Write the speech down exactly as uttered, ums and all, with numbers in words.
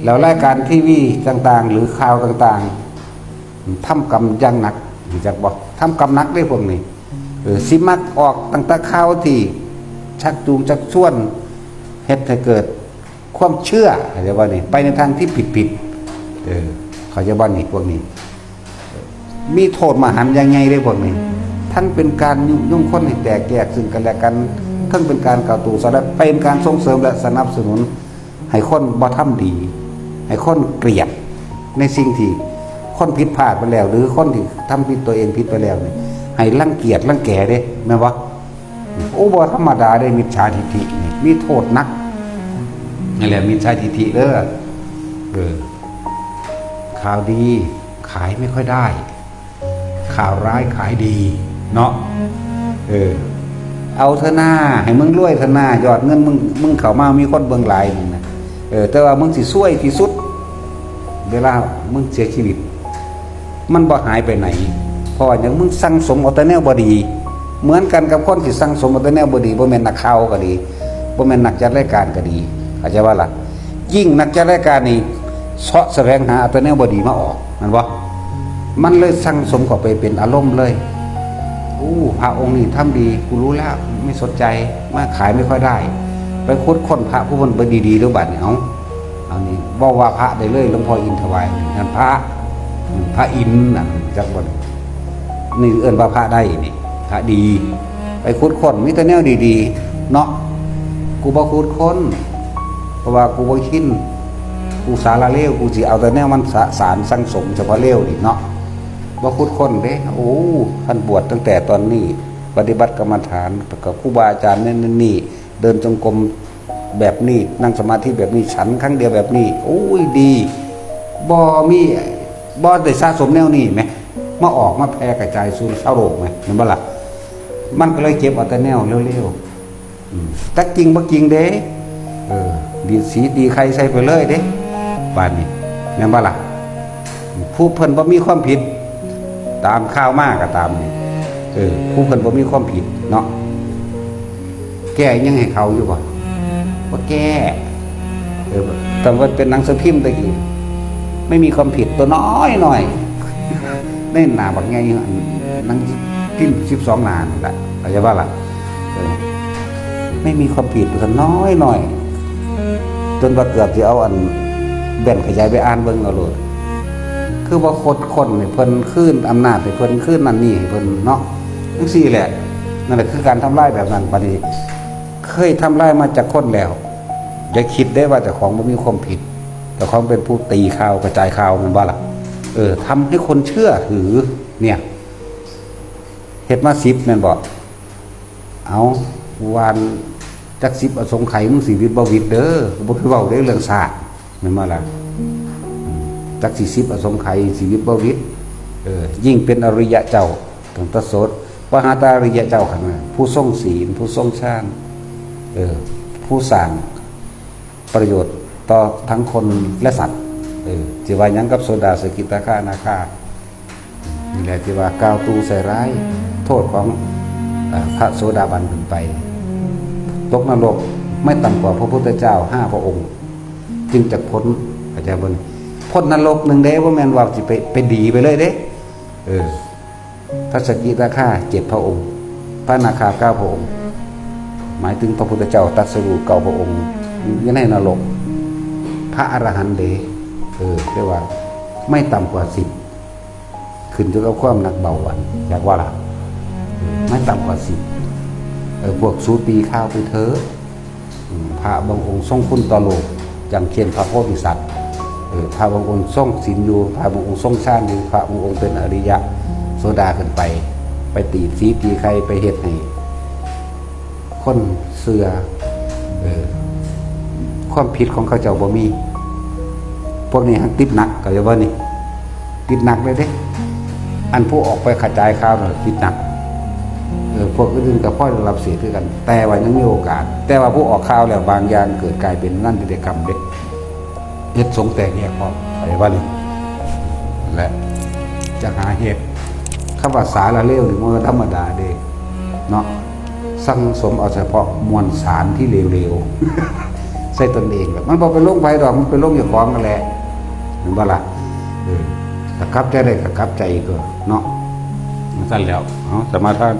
แล้วรายการทีวีต่างๆ หรือข่าวต่างๆ ทำกรรมอย่างหนัก รู้จักบ่ ทำกรรมหนักเด้พวกนี้ เออ สิมักออกตั้งแต่ข่าวที่ชักจูงชักชวน เฮ็ดให้เกิดความเชื่อ เข้าใจบ่นี่ ไปในทางที่ผิดๆ เออ เข้าใจบ่นี่ พวกนี้ มีโทษมหันต์อย่างใหญ่เลยพวกนี้ ทั้งเป็นการยุยงคนให้แตกแยกซึ่งกันและกัน ทั้งเป็นการกล่าวตู่สอนและเป็นการส่งเสริมและสนับสนุน ให้คนบ่ทำดี ให้คนเกลียดในสิ่งที่คนผิดพลาดไปแล้ว หรือคนที่ทำผิดตัวเองผิดไปแล้วนี่ ให้รังเกียจรังแกเด้ แม่นบ่ โอ้ บ่ธรรมดาเด้ มิจฉาทิฏฐินี่ มีโทษหนัก นั่นแหละ มิจฉาทิฏฐิเด้อ เออ ข่าวดีขายไม่ค่อยได้ ข่าวร้ายขายดี เนาะ เออ เอาเถอะหน้า ให้มึงรวยเถอะหน้า ยอดเงินมึง มึงเข้ามา มีคนเบิ่งหลายนี่นะ เออ แต่ว่ามึงสิซวยที่สุด เวลามึงเสียชีวิต มันบ่หายไปไหน เพราะว่าหยัง มึงสั่งสมเอาแต่แนวบ่ดี เหมือนกันกับคนที่สั่งสมเอาแต่แนวบ่ดี บ่แม่นนักข่าวก็ดี บ่แม่นนักจัดรายการก็ดี เข้าใจบ่ล่ะ ยิ่งนักจัดรายการนี่เสาะแสวงหาเอาแต่แนวบ่ดีมาออก แม่นบ่ มันเลยสั่งสมเข้าไปเป็นอารมณ์เลย อู้ พระองค์นี้ทำดี กูรู้แล้ว ไม่สนใจ มาขายไม่ค่อยได้ ไปขุดค้นพระผู้เพิ่นบ่ดีๆ ดูบัดนี้ เอ้า อันนี้เว้าว่าพระได้เลย หลวงพ่ออินถวาย นั่นพระ อืม พระอินนั่น จักบ่ นี่เอิ้นว่าพระได้นี่ พระดี ไปขุดค้นมีแต่แนวดีๆ เนาะ กูบ่ขุดค้น เพราะว่ากูบ่ชิน กูสาระเลว กูสิเอาแต่แนวมันสะสารสั่งสมเฉพาะเลวนี่เนาะ บ่ขุดค้นเด้ โอ้ ท่านบวชตั้งแต่ตอนนี้ ปฏิบัติกรรมฐานกับครูบาอาจารย์นั่นนี่ เดินจงกรมแบบนี้ นั่งสมาธิแบบนี้ ฉันครั้งเดียวแบบนี้ โอ้ย ดี บ่มี บ่ได้สะสมแนวนี้แหม มาออกมาแผ่กระจายสู่ชาวโลกแหม แม่นบ่ล่ะ มันก็เลยเก็บเอาแต่แนวเลวๆ อืม จักจริงบ่จริงเด้ เออ ดีดสีตีไข่ใส่ไปเลยเด้ บาดนี้ แม่นบ่ล่ะ ผู้เพิ่นบ่มีความผิด ตามข่าวมาก็ตามนี่ เออ ผู้เพิ่นบ่มีความผิดเนาะ แก้อิหยังให้เขาอยู่บ่ บ่แก้ เออ แต่ว่าเป็นหนังสือพิมพ์ตะกี้ ไม่มีความผิด ตัวน้อยหน่อย ในหน้าบักใหญ่ หนังพิมพ์สิบสองหน้านั่นแหละ เข้าใจบ่ล่ะ เออ ไม่มีความผิด ตัวน้อยหน่อย จนว่าเกือบสิเอาอันแว่นขยายไปอ่านเบิ่งเอาโลด คือว่าขุดค้นให้เพิ่นคืนอำนาจให้เพิ่นคืนนั่นนี่ให้เพิ่นเนาะ จังซี่แหละ นั่นแหละคือการทำลายแบบนั้น บัดนี้ เคยทำลายมาจากคนแล้ว อย่าคิดได้ว่าเจ้าของบ่มีความผิด เจ้าของเป็นผู้ตีข่าวกระจายข่าว แม่นบ่ล่ะ เออ ทำให้คนเชื่อถือ เนี่ย เฮ็ดมาสิบแม่นบ่ เอา วานจักสิบอสงไขย มึงสิหวิดบ่หวิดเด้อ บ่คือเว้าเด้อเรื่องชาติ แม่นบ่ล่ะ อืม จักสิสิบอสงไขย สิหวิดบ่หวิด เออ ยิ่งเป็นอริยะเจ้า ตั้งแต่โสด ปหาตาริยะเจ้าหั่นน่ะ ผู้ทรงศีล ผู้ทรงฌาน เออ ผู้สร้างประโยชน์ต่อทั้งคนและสัตว์ เออ สิว่าหยังกับโสดา สกิทาคา อนาคา นี่แหละที่ว่ากล่าวตู่ใส่ร้ายโทษของ เอ่อ พระโสดาบันขึ้นไป ตกนรกไม่ต่ำกว่าพระพุทธเจ้าห้าพระองค์ จึงจะพ้น เข้าใจบ่ พ้นนรกหนึ่งเด้ บ่แม่นว่าสิไป ไปดีไปเลยเด้ เออ พระสกิทาคาเจ็ดพระองค์ พระอนาคาเก้าพระองค์ หมายถึงพระพุทธเจ้าตรัสรู้เก้าพระองค์ อยู่ในนรก พระอรหันต์เด้ เออ เรียกว่าไม่ต่ำกว่าสิบ ขึ้นอยู่กับความหนักเบาหวาน อยากว่าล่ะ ไม่ต่ำกว่าสิบ เออ พวกสูตีข่าวไปเถอะ อืม พระบางองค์ทรงคุณต่อโลก อย่างเช่นพระโพธิสัตว์ เออ พระบางองค์ทรงศีลอยู่ พระบางองค์ทรงฌานอยู่ พระบางองค์เป็นอริยะโสดาขึ้นไป ไปตีสีตีไข่ ไปเฮ็ดให้คนเชื่อ เออ ความผิดของเขาเจ้าบ่มี พวกนี้หั้นติดหนัก เข้าใจบ่นี่ ติดหนักเลยเด้ อันผู้ออกไปกระจายข่าวน่ะติดหนัก เออ พวกอื่นๆก็พอได้รับเสียคือกัน แต่ว่ายังมีโอกาส แต่ว่าผู้ออกข่าวแล้วบางอย่างเกิดกลายเป็นนั่นพิธีกรรมเด้ เฮ็ดสงฆ์แตกแยกพร้อม เข้าใจบ่นี่ และจะหาเหตุ คำว่าสาระเลวนี่มันธรรมดาเด้ เนาะ สั่งสมเอาเฉพาะมวลสารที่เลวๆ ใส่ตนเองล่ะ มันบ่ไปลงไผดอก มันไปลงเจ้าของนั่นแหละ เห็นบ่ล่ะ? เออ ถ้ากลับใจได้ก็กลับใจก็เนาะ มันซั่นแล้ว เอา สมาทาน